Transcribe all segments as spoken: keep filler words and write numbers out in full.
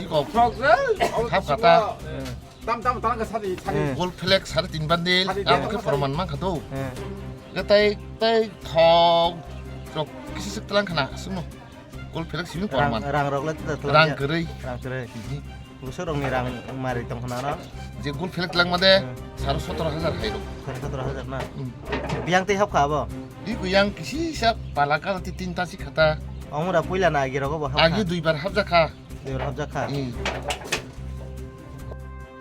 Kok. Frog je, abo Hap kata. Tam tam tarang ka sadi sadi. Hmm. Gold flag sare tin bandil, Sadi abo dia. Ke proman mang khato. Hmm. Ke tai, tai thok rok kisi sik tlang khana, suno. Gold flag simi Rang, proman. Rang rok le tla tla Rang ya. Kwrwi. Rang kwrwi. Mhm. Bwswk rokni rang mari tong khana no? Je gold flag tlang made, Hmm. Saro sotoro hajar hai rok. Saro sotoro hajar na? Hmm. Biyang tei hap kha abo? Di kuyang kisi sa palaka ti tinta si khata. Omura puila na agi rogo bo hap kha? Agi dui bar hap jakha. Dui bar hap jakha? Hmm.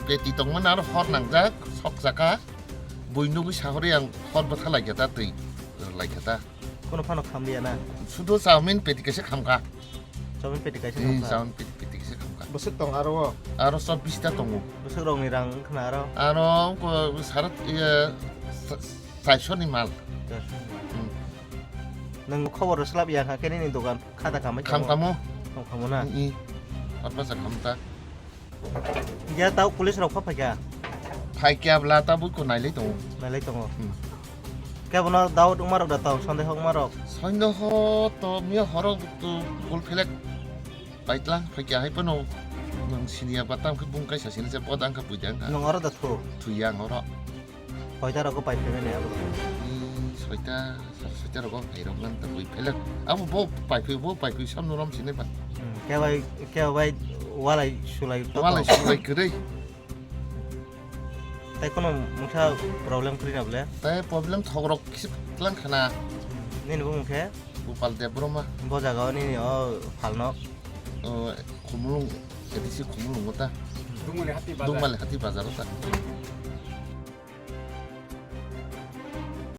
Peti tongmani aro hor nangjak, sok jaka. Bui nugui sahori ang hor bwtha laikha ta, twi laikha ta. Kono phano khamliya na? Sudo chowmin peti kaisa khamkha. Chowmin peti kaisa Hmm, khamkha? Chowmin peti, peti kaisa khamkha. Bwswk tong aro o? Aro chobbish ta tongo. Bwswk rokni rang wngkha na aro? Aro wngkha sara, iya, sa-, saisoni mal. Yes. Hmm. Nwng khobor rw swlap ya kha khe nini dogan khata khamai tongmo? Kham khamo. Kham khamo na? Hmm, hmm. Arpasa kham ta. Ya tau police rok pha phaikha? Phaikya bla ta buiko nailai tongo. Nailai tongo. Hmm. Kebono doubt wngma rok da tau, sondeho wngma rok? Sondeho to miya horo to gold flag paitlang phaikya hai phano nwng siniya ba tam khe bung kaisa sini se bodang kha puidang kha. Nwng oro da thu? Thuya ang oro. Soita rogo pai phaibai ni abo. Hmm, soita, sara soita rogo pai rok nang ta bui phelek. Abo bo pai phi, bo pai phi samno rom sini ba. Hmm, khe bai, khe bai walai sulai to Walai to. Sulai kwrwi. Tai kono mungsa problem kwrwi na bole? Tai problem thok rok kisi tlang khana. Hmm, nini bo mungkhe? Gopal Debbarma. Bo jaga o nini o phalno? O, Khumulwng, A D C Khumulwng o ta. Dungmali Hati Bazar. Dungmali Hati Bazar o ta.